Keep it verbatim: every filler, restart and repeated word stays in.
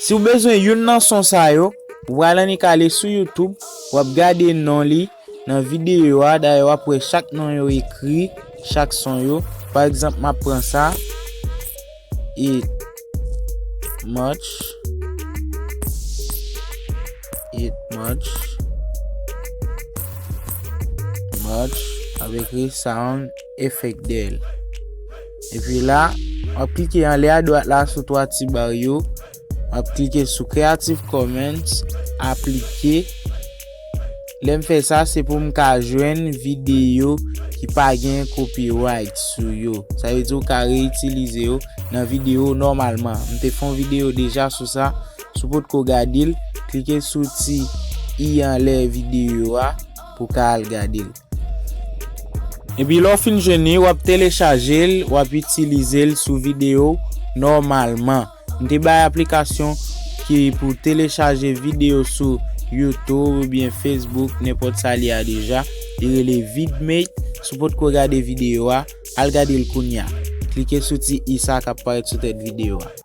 Si w bezwen youn nan son sa yo, ou pral annik ale sou YouTube, w ap gade non li nan videyo a. Dayè, w ap wè chak non yo ekri, chak son yo. Pa egzanp, m ap pran sa. It much. It much. Much. Ap ekri sound effect dèyè l. Epi la, w ap klike anlè a dwat la sou twa ti ba yo. W ap klike sou Creative Commons, aplike. Lè m fè sa, se pou m ka jwenn videyo ki pa gen copyright sou yo. Sa vle di ou ka reyitilize yo nan videyo nòmalman. M te fè yon videyo deja sou sa. Si w potko gade l, klike sou ti i anlè videyo a pou w ka al gade l. Epi lè w fin jwenn li, w ap telechaje l, w ap itilize l sou videyo nòmalman. M te bay aplikasyon ki pou telechaje videyo sou YouTube oubyen Facebook, nenpòt sa li a deja. Li rele Vidmate. Si w potko gade videyo a, al gade l kounye a. Klike sou ti i sa k ap parèt sou tèt videyo a.